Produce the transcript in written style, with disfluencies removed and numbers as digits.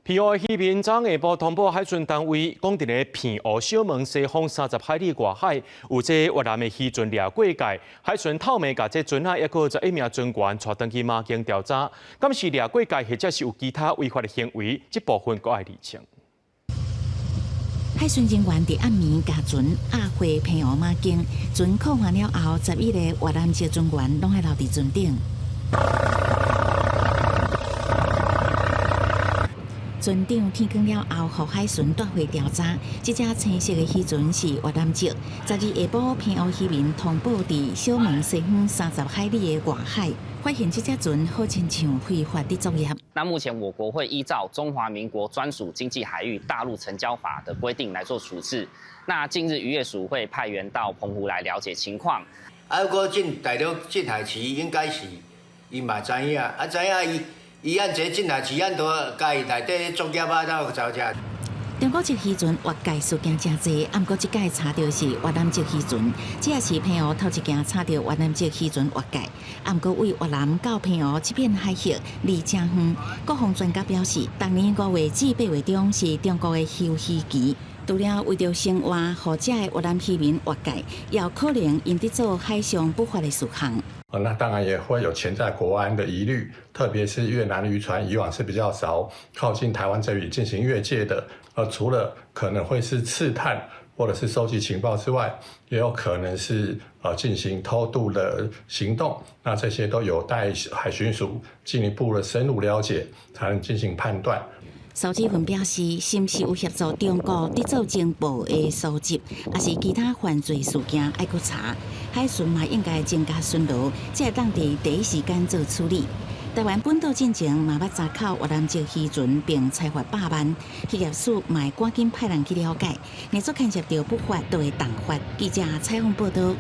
澎湖漁民昨下晡通報海巡單位，講佇咧澎湖小門西方30海里外海有這越南的漁船掠過界，海巡透暝共這船仔，抑閣11名船員帶轉去馬經調查，敢是掠過界，或者是有其他違法的行為，這部分閣愛釐清。海巡人員佇暗暝共船押回澎湖馬經，船靠岸了後，11個越南籍船員攏愛留佇船頂。船長天光了後，予海巡帶回調查。這隻青色的漁船是越南籍。12下晡，澎湖漁民通報佇小門西方30海里的外海，發現這隻船好親像非法佇作業。那目前我國會依照《中華民國專屬經濟海域大陸層交法》的規定來做處置。那近日漁業署會派員到澎湖來了解情況。啊，如果進大陸進海區，應該是伊嘛知影，啊知影伊。伊按這進來是按都共伊內底作業啊，哪有走遮？中國籍漁船越界事件誠濟，毋過這擺查著是越南籍漁船，這也是澎湖頭一件查著越南籍漁船越界。毋過對越南到澎湖這片海域離誠遠，國防專家表示，逐年5月至8月中是中國的休漁期，除了為著生活，予遮的越南漁民越界，也有可能𪜶佇做海上不法的事項。那當然也會有潛在國安的疑慮，特別是越南漁船以往是比較少靠近台灣這裡進行越界的，除了可能會是刺探或者是收集情報之外，也有可能是進行偷渡的行動。那這些都有待海巡署進一步的深入了解，才能進行判斷。蘇志雲表示，是毋是有協助中國佇做情報的收集，抑是其他犯罪事件，愛閣查。海巡嘛應該增加巡邏，才會當佇第一時間做處理。台灣本島進前嘛捌查扣越南籍漁船，並裁罰100萬。漁業署嘛會趕緊派人去了解，若做牽涉著不法，都會重罰。記者採訪報道。